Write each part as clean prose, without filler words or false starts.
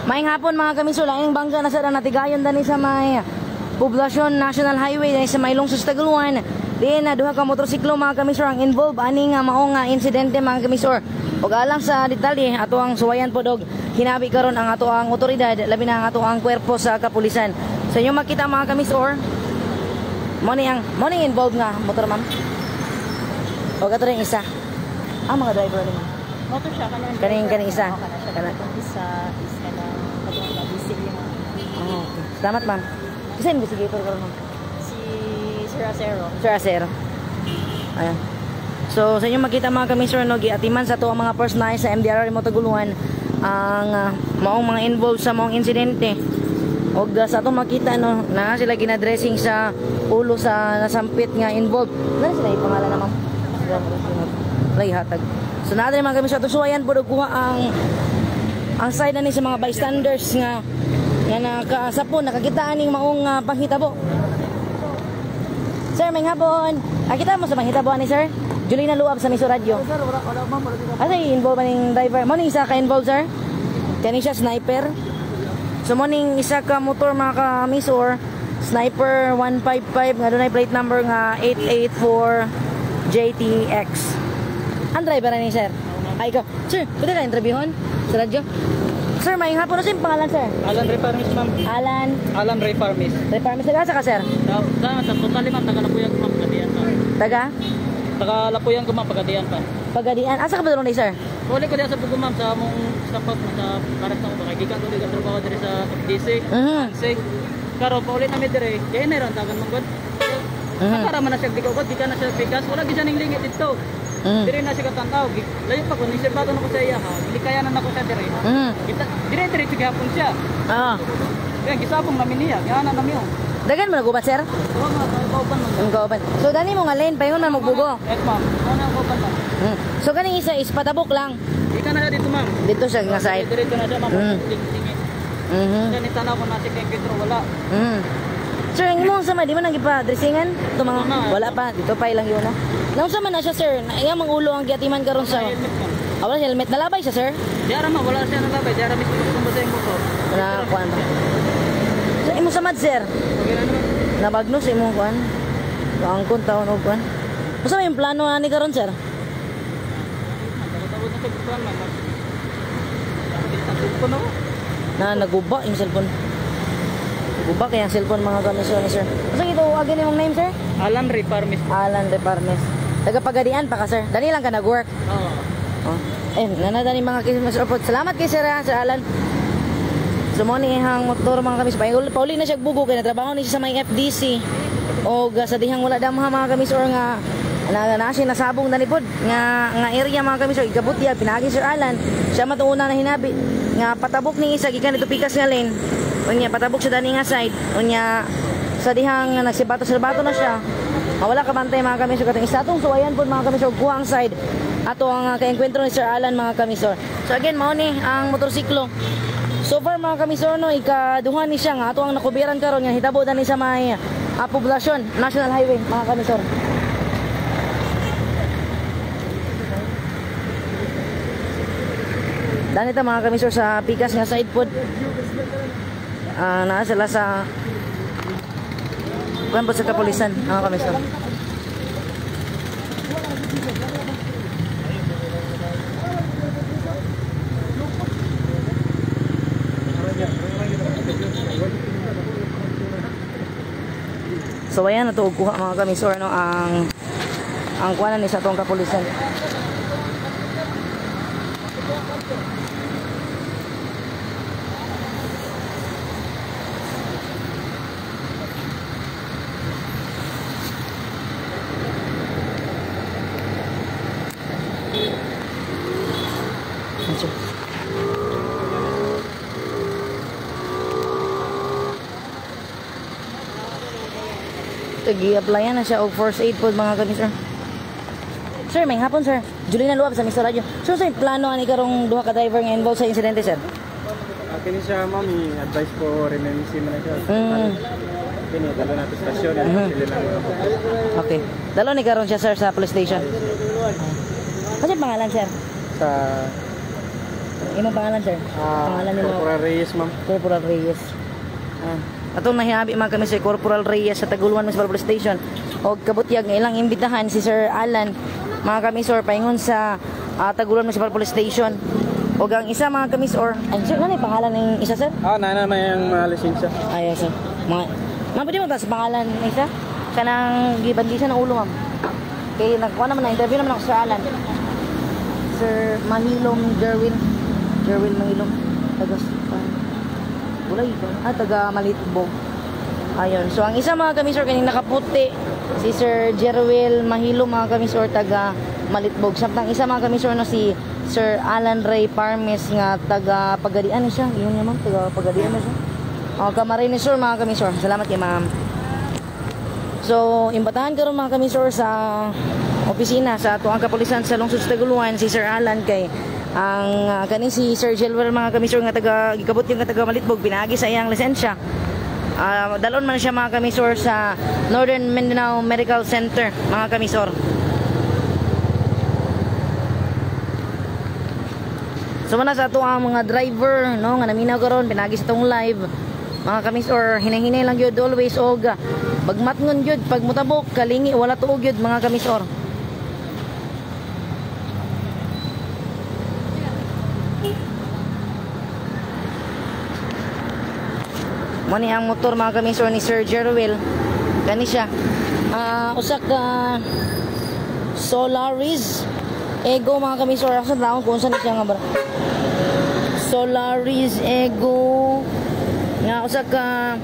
Maayong hapon, mga kamisor, ang bangga na sa natigayon dani sa may Poblacion National Highway dani sa may Lungsod sa Taguluan. Diin na duha ka motorsiklo, mga kamisor, ang involved ani nga mao nga insidente, mga kamisor. Ug alang sa detalye, ato ang suwayan pod og hinabi karon ang ato ang otoridad, labi na ang ato ang kuwerpo sa kapulisan. Sa inyo makita, mga kamisor, mo ni involved nga motor, ma'am. Og ato rin isa. Ah, mga driver ni, ma'am. Motor siya kanang Kaning isa. Oo, kana siya. Katong isa is kanang katong nabisig yung Oh, okay. Salamat, ma'am. Kasi investigator karon, ma'am. Si Sir Acero. Sir Acero. Ayan. So, sa inyo makita, mga kamisor, no, giatiman sa to ang mga personnel sa MDRR mo Taguluan ang maong mga involved sa maong insidente. Og sa atong makita, no, na sila ginadressing sa ulo sa nasampit nga involved. Na sila ipangalan na, ma'am. Lay hatag. So naa diri, mga kamisor, ato suwayan pud og kuha ang side ani sa mga bystanders nga nga nakasapon nakakita aning maong panghitabo. Sir, may hapon. Ah, kita mo sa panghitabo ani, sir? Julina Luab sa Miso Radio. Sir, wala, wala, ma'am, wala dito. Asa involved aning driver? Mo ning isa ka involved, sir? Kani siya sniper. So mo ning isa ka motor, mga ka-misor, Sniper 155 nga dunay plate number nga 884 JTX. Ang driver ani, sir? Ay, ikaw. Sir, pwede ka interviewon sa radyo? Sir, may hapon na siyang pangalan, sir. Alan Ray Farmis, ma'am. Alan Alan Ray Farmis. Reparmis. Taga asa ka, sir? Sa total, ma'am, taga Lapuyan ko, ma'am, Pagadian pa. Taga? Taga Lapuyan ko, ma'am, Pagadian pa. Pagadian. Asa ka ba doon, sir? Uli ko diyan sa Bugo, ma'am, sa among staff sa karat na ko gikan ko diri trabaho diri sa FDC. Say, karon paulit nami diri. Kay na ron tagan mong god. Nakara man na siya gikan god, gikan na siya pikas, wala gid siya ning lingit dito. Diri na siya katantaw. Layo pa ko ning sirbato na ko sa iya ha. Gilikayan na nako siya diri. Kita dire dire sige hapon siya. Kaya gisabong namin niya, gihana nami oh. Dagan mo nagubat, sir? Oo nga, kauban, ma'am. Ang kauban. So dani mo nga lane paingon man magbugo. Yes, ma'am. Ano ang kauban, ma'am? So kaning isa is patabok lang. Gikan na siya dito, ma'am. Dito siya nga side. Diretso na siya, ma'am. Tingin. Kaya tanaw ko na siya kay Petro, wala. Sir, ang imong sama di mo nang gipa-dressingan? Ito mga wala pa, dito pa ilang yun na. Naunsa man na siya, sir? Na iyang mga ulo ang giatiman karon sa. Helmet, ma'am. Ah, wala siya helmet, nalabay siya, sir. Di ara, ma'am, wala siya nalabay. Di ara mismo tumba sa iyong motor. Na kuan ba? So imong samad, sir. Okay na naman. Nabagno sa imong kuan. Angkon taon og kuan. Unsa may plano ani karon, sir? Tawad na sa kuan, ma'am. Ang cellphone ako. Na naguba yung cellphone. Guba kaya ang cellphone, mga kamisyon ni sir. Unsa ito again imong name, sir? Alan Ray Farmis. Alan De Parmes. Taga Pagadian pa ka, sir. Dali lang ka nag-work. Oo. Oh. Eh, nanadani mga kismis report. Salamat kay sir, ha, Sir Alan. So mo ni ihang motor, mga kamis. Pauli, pauli na siya bugo kay natrabaho ni siya sa may FDC. O sa dihang wala damha, mga kamis, or nga na, na siya nasabong dani pod nga nga area, mga kamis, or igabot ya pinaagi Sir Alan. Siya matuuna na hinabi nga patabok ning isa gikan dito pikas nga lane. Unya patabok siya dani nga side. Unya sa dihang nagsibato-sibato na siya. Wala ka bantay, mga kamisor, katong isa atong suwayan pod, mga kamisor, kuha ang side ato ang kaengkwentro ni Sir Alan, mga kamisor. So again, mao ni ang motorsiklo. So far, mga kamisor, no, ikaduha ni siya nga ato ang nakubiran karon nga hitabo dani sa may Poblacion National Highway, mga kamisor. Dani ta, mga kamisor, sa pikas nga side pod. Ah, naa sila sa kuan po sa kapulisan, mga kamisor. So ayan na kuha, mga kamisor, no, ang kuha na ni sa atong kapulisan. Medyo. Tagi-applyan na siya og first aid po, mga kamisor. Sir, may hapon, sir. Julina Luab sa Mr. Radio. Sir, sa plano ani karong duha ka driver nga involved sa insidente, sir? Kini siya, ma'am, i-advise po RMMC man na siya. Kini, dalo na to stasyon, sila lang. Okay. Dalo ni karon siya, sir, sa police station. Ano yung pangalan, sir? Sa Imong pangalan, sir? Ah, Pangalan nimo. Corporal. Corporal Reyes, ma'am. Corporal Reyes. Ah. Atong nahiabi mga kami si Corporal Reyes sa Taguluan Municipal Police Station. Og kabutyag nga ilang imbitahan si Sir Alan mga kamisor paingon sa Taguluan Municipal Police Station. Og ang isa mga kamisor, ay sir, ano yung pangalan ng isa, sir? Ah, na na yung mga lisensya. Ay, sir. Mga, ma'am, pwede mo ta sa pangalan ng isa? Kanang gibandisa ng ulo, ma'am. Kay nagkuha naman na interview naman ako sa Sir Alan. Sir Mahilom Jerwin. Jerwin Mahilom. Taga Bulay ba? Ah, taga Malitbog. Ayun. So, ang isa mga kamisor kaning nakaputi, si Sir Jerwil Mahilom mga kamisor taga Malitbog. Samtang isa mga kamisor no si Sir Alan Ray Parmes nga taga Pagadian ni siya. Yun nga ma'am, taga Pagadian na siya. O, Camarines Sur mga kamisor. Salamat kay ma'am. So, imbatahan karon mga kamisor sa opisina sa atuang kapulisan sa lungsod sa Taguluan si Sir Alan kay ang kani si Sir Jelwer mga kamisor nga taga gikabot yung taga Malitbog pinaagi sa iyang lisensya. Dalon man siya mga kamisor sa Northern Mindanao Medical Center mga kamisor. So man sa ato ang mga driver no nga naminaw karon pinaagi sa tong live mga kamisor, hinahinay lang gyud always og bagmatngon gyud pag mutabok kalingi wala tuog gyud mga kamisor. Mo ni ang motor mga kamisor ni Sir Jerwil. Kani siya. Usa ka Solaris Ego mga kamisor. Asa taon kung saan siya nga ba? Solaris Ego nga usa ka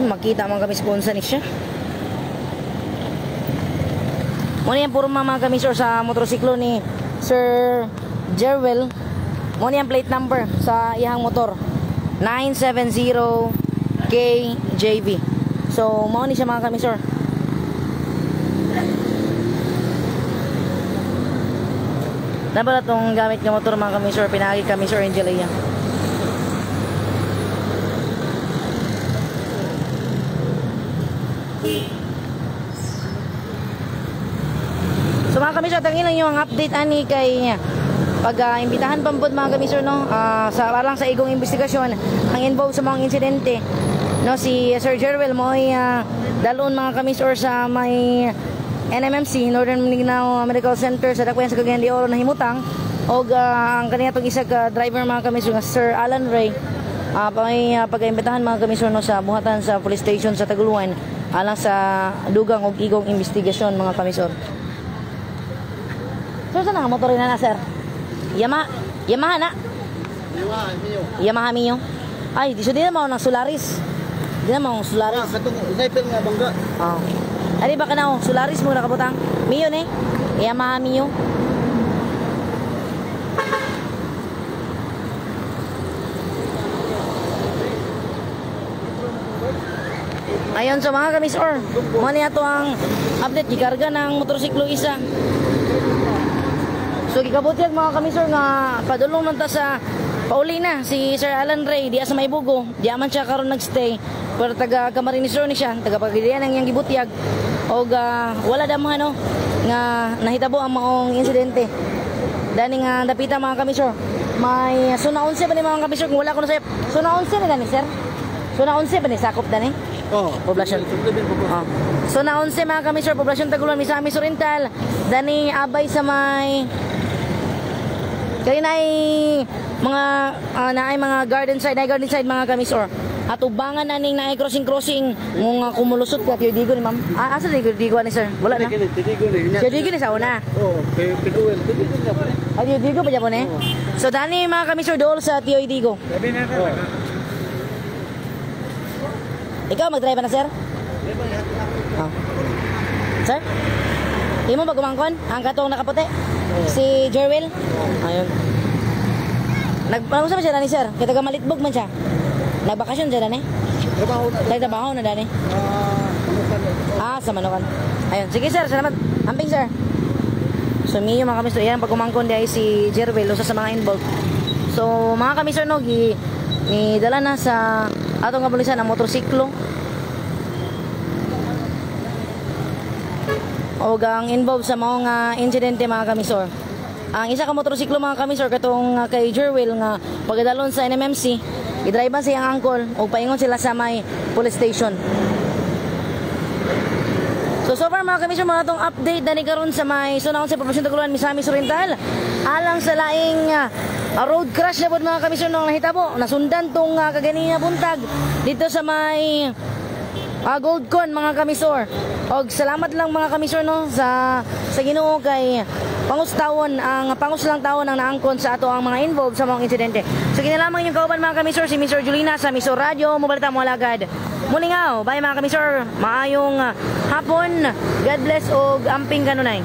makita mga kamisor kung saan siya. Mo ni ang purma mga kamisor sa motorsiklo ni Sir Jerwil. Mo ni ang plate number sa iyang motor. 970 KJV. So, mao ni siya mga kamisor. Nabala tong gamit nga motor mga kamisor, pinagi kami Sir Angelia. So mga kamisor, tangin lang yung update ani kay pag imbitahan pambod mga kamisor no, sa alang sa igong investigasyon ang involved sa mga insidente no, si Sir Jerwel mo ay dalon mga kamisor sa may NMMC Northern Mindanao Medical Center sa Dakbayan sa Cagayan de Oro na himutang og ang kaniya tong isa ka driver mga kamisor nga Sir Alan Ray may pag-imbitahan mga kamisor no sa buhatan sa police station sa Taguluan alang sa dugang og igong investigasyon mga kamisor. Sir, saan ang motor na sir? Yamaha na. Yamaha Mio. Yamaha Mio. Ay, di so di na mao ng Solaris. Di na mao ng Solaris. Ah, katong sniper nga bangga. Oh. Ari ba kana Solaris mo nakabutang? Mio ni. Yamaha Mio. Ayon so mga kamisor, mo ni ato ang update gikarga ng motorsiklo isa. So gikabutyag mga kamisor nga padulong man ta sa pauli na si Sir Alan Ray diya sa Maybugo. Diya man siya karon nagstay pero taga Camarines Sur ni siya, taga Pagadian ang iyang gibutyag. Og wala damhan no nga nahitabo ang maong insidente. Dani nga dapita mga kamisor. May suna 11 pa ni mga kamisor kung wala ko na sayop. Suna 11 ni dani sir. Suna 11 pa ni sakop dani. Oh, Poblasyon. Oh. Suna 11 mga kamisor, poblasyon Taguluan, Misamis Oriental. Dani abay sa may kaya na ay mga naay mga garden side, naay garden side mga kamisor. At ubangan na ning naay crossing crossing mga kumulusot ka tiyo digo ni ma'am. Ah, asa digo digo ni sir? Wala na. Tidigo ni. Tiyo digo ni sa una. Oh, kay Piguel. Tidigo niya pa. Ay, tiyo digo pa japon eh. So dani mga kamisor dool sa tiyo digo. Ikaw mag-drive na sir? Oh. Sir? Imo ba gumangkon? Ang katong nakaputi? Si Jerwil? Ayun. Nag-usap siya dani sir? Kaya taga Malitbog man siya. Nagbakasyon siya dani? Trabaho na. Nagtrabaho na dani? Ah, Ah, sa Manukan. Ayun. Sige sir, salamat. Amping sir. So miyo mga kamisor, yan pag gumangkon di ay si Jerwil, usa sa mga involved. So mga kamisor no, ni dala na sa atong kapulisan ang motorsiklo. Og ang involved sa mga insidente mga kamisor. Ang isa ka motorsiklo, mga kamisor, katong kay Jerwil nga pagadalon sa NMMC, gidriban sa iyang uncle ug paingon sila sa may police station. So so far, mga kamisor, mga tong update na ni karon sa may sunahon sa poblasyon Taguluan, Misamis Oriental. Alang sa laing road crash na pod, mga kamisor, nang nahitabo. Nasundan tong kaganina buntag dito sa may Goldcon, mga kamisor. Og salamat lang, mga kamisor, no, sa Ginoo kay pangustawon ang pangus lang tawon ang naangkon sa ato ang mga involved sa mga insidente. So kinalamang inyong kauban, mga kamisor, si Mr. Julina sa Misor Radio, mobalita mo alagad. Mulingaw, bye, mga kamisor. Maayong hapon. God bless og amping kanunay.